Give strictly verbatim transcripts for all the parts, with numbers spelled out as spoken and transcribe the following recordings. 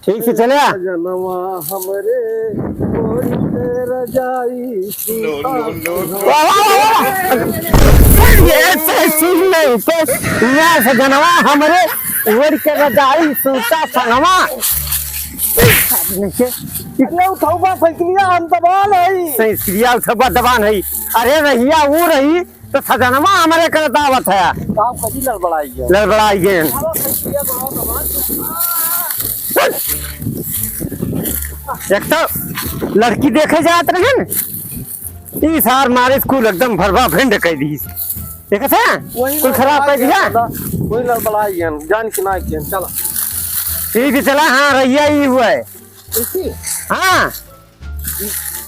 ठीक से चले। सजनवा हमरे ओढ़ के रजाई सूता। वाह, वाह, वाह, वाह। ये ऐसे सुन ले, तो मैं सजनवा हमरे ओढ़ के रजाई सूता संगवा। अरे उठाऊ बा साइकिलिया, हम दबान है। साइकिलिया उठाऊ बा दबान है। अरे रहिया वो रही, तो सजनवा हमरे करत आवत है। का करी लड़बड़ाई गए? लड़बड़ाई गए। एक तो लड़की देखे जात रहे न, ई सार मारे स्कूल एकदम भरवा भिंड कर दी। देखे थे? वही कुल खराब कर दिया। वही लड़बड़ाई गए, जान के ना किया, चला। ठीक है, चला, हाँ, रहिया ई हुआ है। ऐसी? हाँ।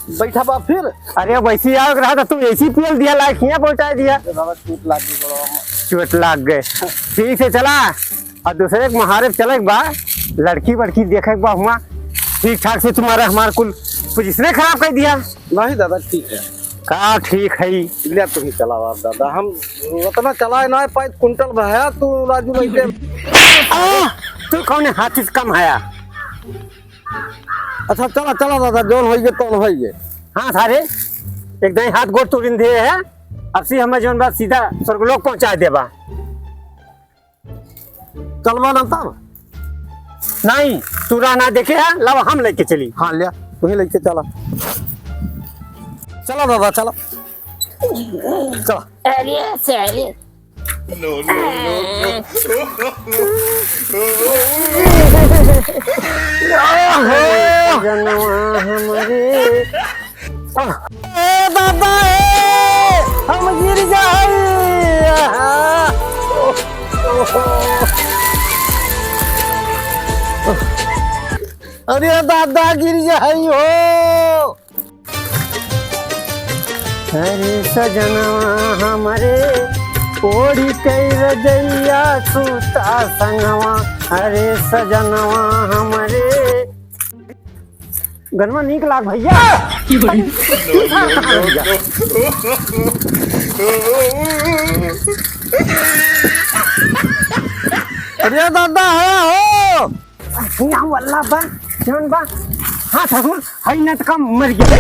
बैठा बा फिर। अरे वैसे ही आवे के रहा था, तू ऐसी पियल दिया, लाइक हियाँ पहुँचा दिया। अरे बाबा, चोट लाग गई बड़ा। चोट लाग गए। ठीक से चला। और दूसरे के महारे चले के बा, लड़की वड़की देखे के बा हुआ। ठीक ठाक से तुम्हारा हमार कुल पोजीशने खराब कर दिया। नहीं दादा, ठीक है। का ठीक है? ले तू ही चलावा दादा, हम उतना चलाए ना पाए, कुंटल भया तू राजू भाई के। आ, तू कौन हाथी से कम है? अच्छा, चला, चला दादा, जौन होइगे, तौन होइगे। हाँ सारे, एक दाई हाथ गोड़ तोड़िन दे है, अब से हमें जौन बात सीधा स्वर्गलोक पहुँचा देबा। चलबा ना तब? नहीं, तू राह ना देखे है, लावा हम लेके चली। हाँ, ले, तू ही लेके चला। चला दादा, चला। चला। अरे साले। No, no, no, no। जनवा हमरे। ए दादा, ए, हम गिर जाई। अरे दादा, गिर जाई हो। अरे सजनवा हमरे, ओढ़ी के रजइया सूता संगवा। अरे सजनवा हमरे। गनवा नीक लाग भैया। अरे दादा, है हो। हियाँ वाला बा, जौन बा। हाँ ससुर, हई न त का मर गया।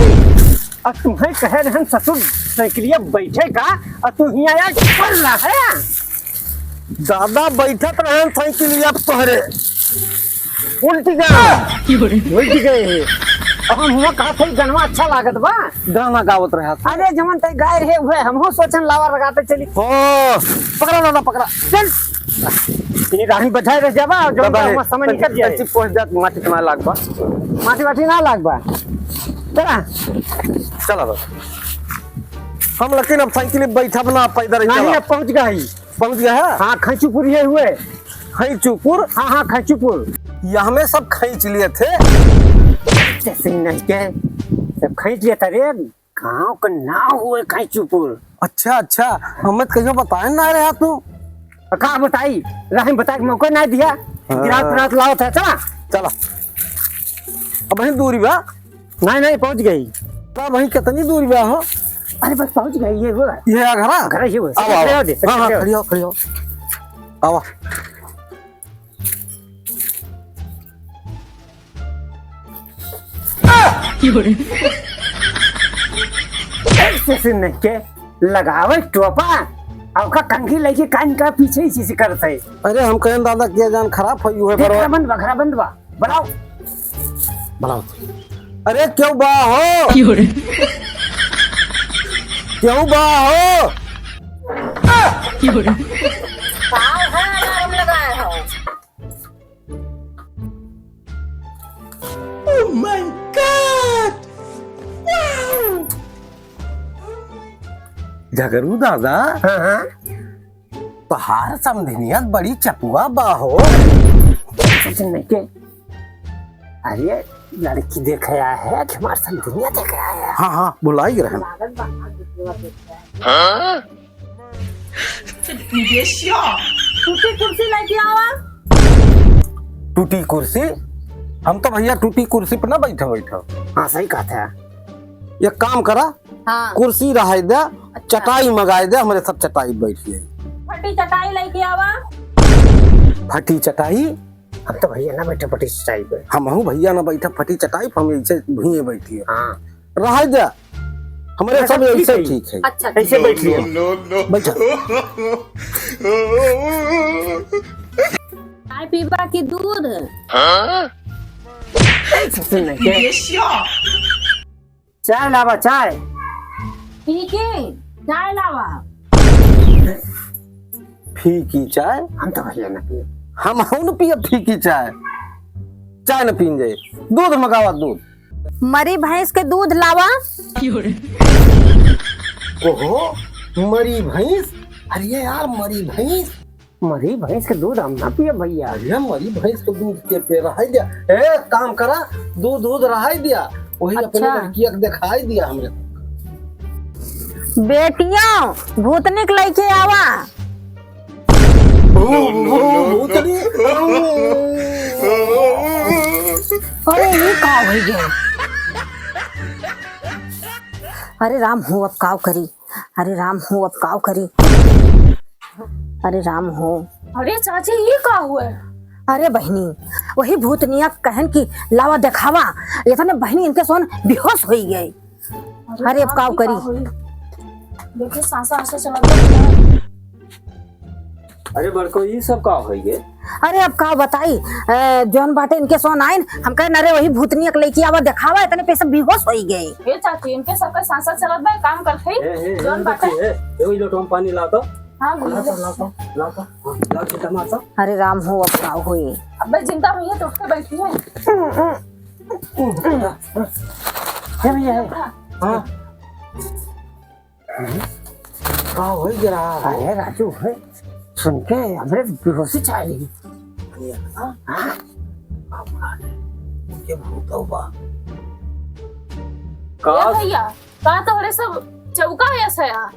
अब तुम्हें कहे रहन ससुर साइकिलिया बैठे का, और तू हियाँ आया कर रहा है। दादा बैठत रहन साइकिलिया तोहरे। उल्टी गए। उल्टी गए। अब हम हुआ कहा था, गनवा अच्छा लागत बा। गाना गावत रहा था। अरे जमन तय गाय रहे हुए, हम हो सोचन लावा लगाते चली। हो, पकड़ा दादा, पकड़ा। चल। ये राही बजाए रह जाबा, और जब दादा, हम समय निकल जाए। ऐसी पहुंच जात, माटी के ना लाग बा। माटी वाटी ना लाग बा। चला। चला दादा। हम लेकिन अब साइकिल पे बैठब ना, पैदल ही नहीं, चला। अब पहुंच गई। पहुंच गया है? हाँ, खैचुपुर ये हुए। खैचुपुर? हाँ, हाँ, खैचुपुर। ये हमें सब खींच लिए थे। जैसे नहीं के, सब खींच लिए थे रे। गाँव का नाम हुए खैचुपुर। अच्छा, अच्छा, हमें तो कहियो बताए ना रहा तू। का बताई? राह में बताए के मौका ना दिया। हाँ। गिरात पिरात लाओ था, चला। चला। अब वहीं दूरी बा। नहीं, नहीं, पहुँच गई। अब वहीं कितनी दूरी बा हो? अरे बस पहुँच गई, ये हुआ। ये है घरा? घर ये हुआ। आओ, आओ। ले आओ दे, हाँ, हाँ, ले आओ। खड़ी हो, खड़ी हो। आओ। ऐसे से नहीं के लगावे टोपा, अउका कंघी लेके कान का पीछे ही चीज करत है। अरे हम कहें दादा के जान खराब होई हुए देख बरो। घरा बंद बा, घरा बंद बा, बुलाओ। बुलाओ। अरे क्यों बा हो? क्यों बा हो? का है अलार्म लगाए हो? Oh my God! Wow! झगरू दादा, हाँ, हाँ। तोहार समधिनिया बड़ी चपुआ बा हो। सच में के? अरे, लड़की देखे आया है कि हमार समधिनिया देखे आया है? हाँ, हाँ, बुलाई रहन। हाँ? टूटी कुर्सी लेके आवा। टूटी कुर्सी? हम तो भैया टूटी कुर्सी पे ना बैठा बैठा। हाँ, सही कहत है। एक काम करा, हाँ। कुर्सी रहाई दे, अच्छा। चटाई मंगाई दे, हमरे सब चटाई बैठ जाए। फटी चटाई लेके आवा। फटी चटाई। हम तो भैया ना बैठे फटी चटाई पे। हमहू भैया ना बैठे फटी चटाई पे, हम ऐसे भुइये बैठी है। हाँ। रह जा, हमरे अच्छा, सब ठीक ऐसे है। ठीक है। अच्छा, ऐसे ठीक है। बैठिए। बैठो। चाय पीबा की दूध? हाँ? ऐसे सुन के। चाय लावा, चाय। पी के चाय लावा। फीकी चाय? हम तो भैया ना पिए। हमहू न पिए फीकी चाय। चाय न पीन जाए। दूध मंगावा, दूध। मरी भैंस के दूध लावा। ओहो, मरी भैंस? अरे यार, मरी भैंस। मरी भैंस के दूध हम ना पिए भैया। अरे, मरी भैंस के दूध के पे रहाई दिया। ए, काम करा, दूध, दूध रहाई दिया। वही अपने अच्छा। लड़किया के देखाई दिया हमरे। बेटियों, भूतनी के लइके आवा। भू-, भू-, भूतनी। अरे, ये का हो गया? अरे राम हो, अब काव करी? अरे राम हो, अब काव करी? अरे राम हो। अरे चाची, ये का हुआ? अरे बहिनी, वही भूतनिया कहन कि लावा देखावा, इतने बहिनी इनके सोन बेहोश होई गई। अरे, अब काव करी? देखिए, सांसा, सांसा चला गया। अरे बड़को, ई सब का होई गे? अरे अब का बताई, ए, जौन बाटे इनके सोन आइन, हम कहे, "अरे वही भूतनिया के लइके आवा देखावा, इतने पे सब बेहोश होई गए।" ए चाची, इनके सबके सांसा चलत बा, काम करत हई। ए, ए, ए, जौन बाटे। बच्ची, ए, ए, वही लोटवा में पानी ला तो। हाँ, भैया। ला तो, ला तो, ला तो, हाँ, ला तो, टमाटर। अरे राम हो, अब का होई? अबे जिंदा हुई है तो उठ के बैठी है। ए भैया, ए। हाँ। का होई गे रहा? अरे राजू, है, सुन के हमरे बेहोशी चाही। अरे, हाँ? हाँ? ये भूत बा। का? ए भैया, का तोहरे सब चौका है ऐसा यार?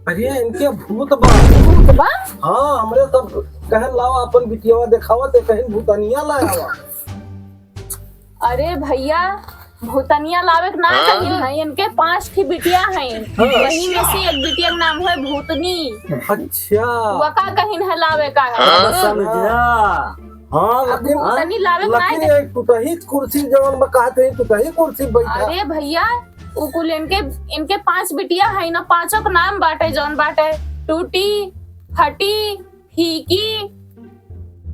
अरे, इनके भूत बा। भूत बा? हाँ, हमरे सब कहन लावा अपन बिटियावा देखावा, ते कहीं भूतनिया लाया बा। अरे भैया, भूतनिया लावे के ना हाँ? कहिन है, इनके पाँच ठी बिटिया हैं। हाँ। वही में से एक बिटिया के नाम है भूतनी। अच्छा। वका कहिन है लावे का है। हाँ, समझा। हाँ, अब लेकिन, भूतनी लावे के ना लेकिन कहिन। एक टूटही कुर्सी जवन बा, कहते हैं टूटही कुर्सी बैठा। अरे भैया, उ कुल इनके, इनके पाँच बिटिया है ना, पाँचों के नाम बाटे, जौन बाटे टूटी, फटी, फीकी,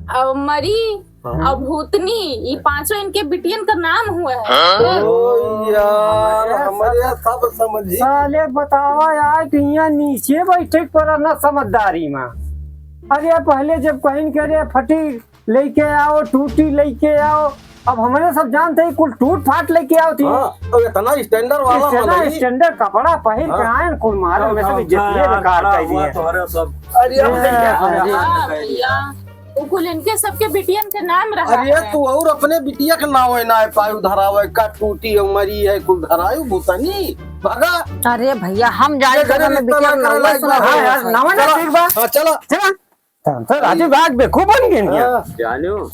अ, मरी, हाँ। अ, भूतनी, ई पांचों इनके बिटियन का नाम हुआ है। हाँ। ओ यार, हमरे सब समझी। साले बतावा यार कि यहाँ नीचे बैठे के पड़ा ना समझदारी में। अरे पहले जब कहिन के रे फटी लइके आओ, टूटी लइके आओ, अब हमरे सब जानते हैं कुल टूट फाट लइके आओ थी। हाँ, तो इतना standard वाला इतना होना ही। Standard कपड़ा पहिर के हाँ। आए कुल मारे में सब हाँ, इज्जत हाँ, ये यार, बेकार खड़ा कर हुआ दिए। तोहरे सब। अरे, अरे, अरे, अरे। हाँ, भैया, वो कुल इनके सबके बिटियन के नाम रहा अरे, है। तू और अपने बिटिया के नाव है ना पायु धरावे का टूटी और मरी है कुल धरायु भूतनी। भागा। अरे भैया, हम जाए ये तो घरे हमें रिश्ता बिटिया ना के नाव करे लायक सुना बा। हाँ यार, नाव ना चला। ठीक बा। हाँ, चला। चला। तो, तो राजू भाग बेवकूफ बन गए हैं। हाँ। जानू,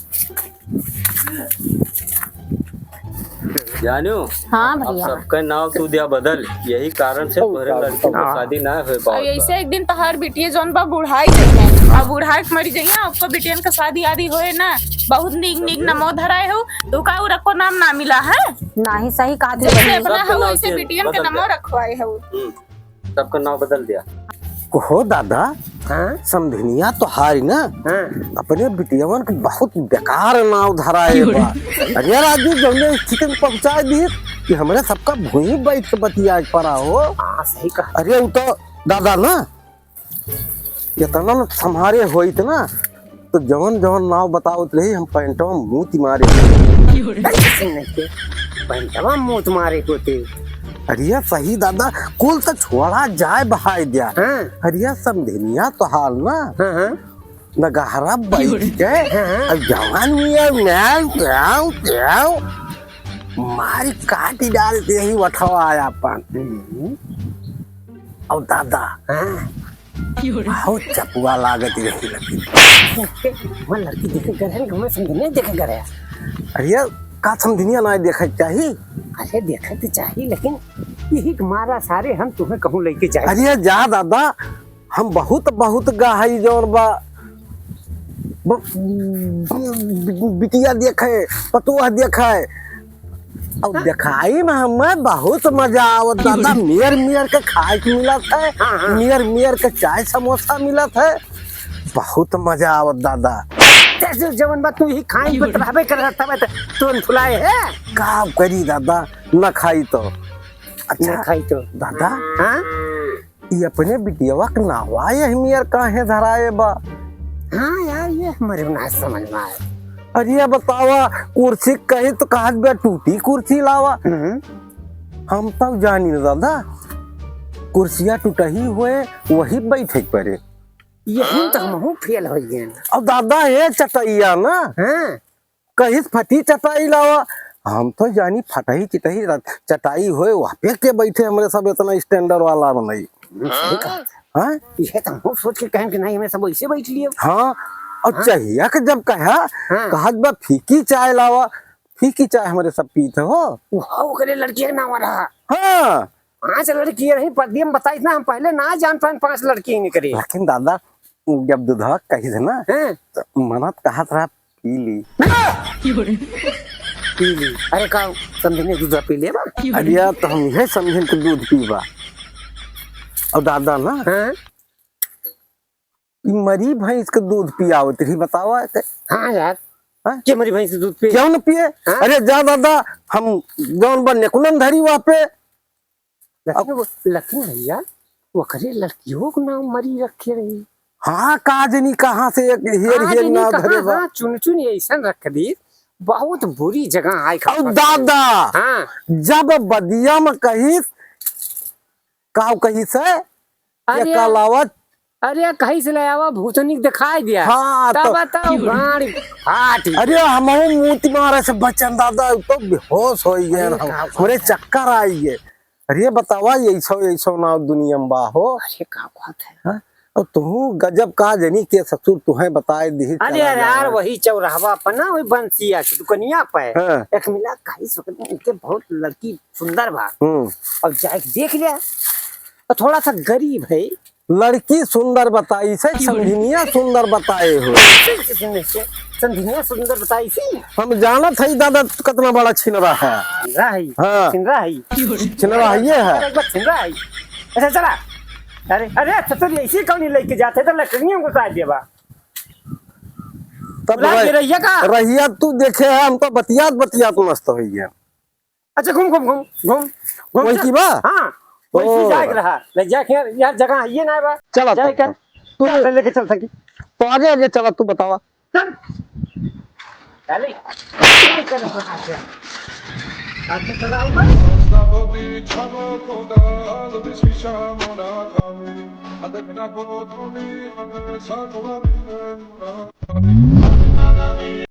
जानू, हाँ अब भैया। सबका नाव तू दिया बदल, यही कारण से तोहरे लड़की के हाँ। शादी ना हो पावत अब ऐसे बा। एक दिन तोहार बिटिया जौन बा बुढ़ाई जइहे, अब बुढ़ाई के मरी जइहे, आपको बिटियन का शादी आदि होए ना, बहुत नीक नीक समझे? नमो धराए हो, तो का उरको नाम ना मिला है? नाही, सही कहा थी जैसे बहिनी। अपना सबका हो नाव वैसे change, बिटियन के बदल नमो दे। रखवाए हो। हम्म। सबका नाव बदल दिया। हो दादा, हाँ? समधिनिया तो हारी ना, हाँ। अपने बिटियावन के बहुत बेकार नाव धराए बा। अरे राजू, जौने स्थिति में पहुंचा दी कि हमरे सबका भुइं बैठ के बतिया के पड़ा हो। हाँ, सही कहा। अरे, वो तो दादा ना, इतना न संभारे होइत ना, तो जवन जवन नाव बतावत रही, हम पैंटवा मूत मारे। अरे, सुन के, पैंटवा मूत मारे होते। अरे, सही दादा, कुल तो छोड़ा जाए बहाय दिया। हाँ। अरे, समधिनिया तो हाल ना, हाँ, हाँ। न गहरा बैठ के, हाँ, हाँ। अब जवान में यार, म्याऊ, म्याऊ, म्याऊ, मारी काटी डाल दे ही उठवा अपन। हम्म। और दादा, हाँ। बहुत चपुआ लागत रही लड़की। वो लड़की देखे घर है, हमें समझ नहीं देखे घर है। अरे यार, का समझनिया ना देखे के चाही? अरे देखे तो चाही, लेकिन यही के मारा सारे हम तुम्हें कहूँ लेके जाए। अरे जा दादा, हम बहुत, बहुत गहई जौन बा। ब-, ब-, बिटिया देखे, पतोह देखे। और देखाई में हमें बहुत मजा आवत दादा। मेर मेर के खाए के मिलत है, हाँ, हाँ। मेर मेर के चाय समोसा मिलत है, बहुत मजा आवत दादा। जैसे जवन बा तू ही खाई पे रहबे कर रहता बा, तो तुरंत फुलाए है। का करी दादा, न खाई तो। अच्छा, न खाई तो। दादा, हाँ? ई अपने बिटियावा के नावा यही मेर काहे धराए बा? हाँ यार, ये हमरे ना समझ में आए। अरे बतावा, कुर्सी कही तो कहत बा टूटी कुर्सी लावा। हम्म। हम तब जानी न दादा, कुर्सिया टूटही होए, वही बैठे के पड़े। यही तो हमहू फेल हो गए। अब दादा, ये चटैया ना, हाँ। कहिस फटी चटाई लावा। हम तो जानी फटही चिटही रत-, चटाई होए, वहाँ पे के बैठे हमरे सब इतना स्टैंडर्ड वाला बनाई। सही कहा। हाँ? ये तो हम सोच के कहन कि नहीं, हमें सब ऐसे बैठ लिए। हाँ, और हाँ? चाहिया के जब कहा, हाँ। कहत बा फीकी चाय लावा, फीकी चाय हमरे सब पीत हो। वो ओकरे लड़की के नाम रहा। हाँ। पांच लड़की रही, पदियम बताई ना, हम पहले ना जान पाए पांच लड़की निकले। लेकिन दादा, जब दूधवा कही थे ना, हाँ। तो मनत कहत रहा, "पी ली।" पी ली। अरे का समझने दूध पी लेबा? अरे यार, तो हम यह समझे कि दूध पीबा। और दादा ना, हाँ? ई मरी भैंस के दूध पियावत रही, बतावा के। हाँ यार, हाँ? के मरी भैंस के दूध पिए? क्यों न पिए? हाँ? अरे जा दादा, हम जौन बा नेकुलन धरी वहाँ पे। लेकिन अब वो, लेकिन भैया, ओकरे लड़कियों के नाम मरी रखे रही। हाँ, का जनी कहाँ से एक हेर का हेर जनी ना कहाँ, धरे बा। हाँ, चुन चुन ऐसन रख दी, बहुत बुरी जगह आए और खबर। दादा, हाँ। जब बदिया में कही, का कही से, अरे, एका लावत। अरे, कहीं से ले आवा, भूतनी के दिखाई दिया। हाँ, तब तो बताओ, गाड़ी फाटी। अरे, हमहू मूत मारे से बचन दादा, तो बेहोश हो गए अरे, हम। का बात हमरे है? चक्कर आई है। अरे, बतावा, ऐसो, ऐसो ना दुनिया में बा हो। अरे, का बात है? हाँ? और तू गजब का जनी के ससुर तुहे बताए दिही अरे चला यार, जाए। वही चौराहवा पर ना, वही बंसिया की दुकनिया पे हाँ। एक मिला कहीं सुकनी के बहुत लड़की सुंदर बा। हम्म। और जाके देख लिया, और थोड़ा सा गरीब है। लड़की सुंदर बताई से, समधिनिया सुंदर बताए हो। समधिनिया सुंदर बताई से। हम जानत हई दादा, तू कितना बड़ा छिनरा है। छिनरा है। हाँ। छिनरा है। छिनरा है, ये है। एक बार छिनरा है। अच्छा, चला। अरे, अरे, ससुर, ऐसी कौन लेके जाते तो लकड़ियों को काट देबा। तब बुला के रह-, रहिया का? रहिया तू देखे है, हम तो बतियात, बतियात मस्त हो गया। अच्छा, घूम, घूम, घूम, घूम, घूम, वही चल। की बा? हाँ, वही ओ। जाए के रहा। ले जाए के यार, यार जगह है ये ना बा। चला जाए तो। कर। तू चल, लेके चल सकी। तो आगे, आगे चला, तू बतावा। चल। चले। आगे चला ऊपर।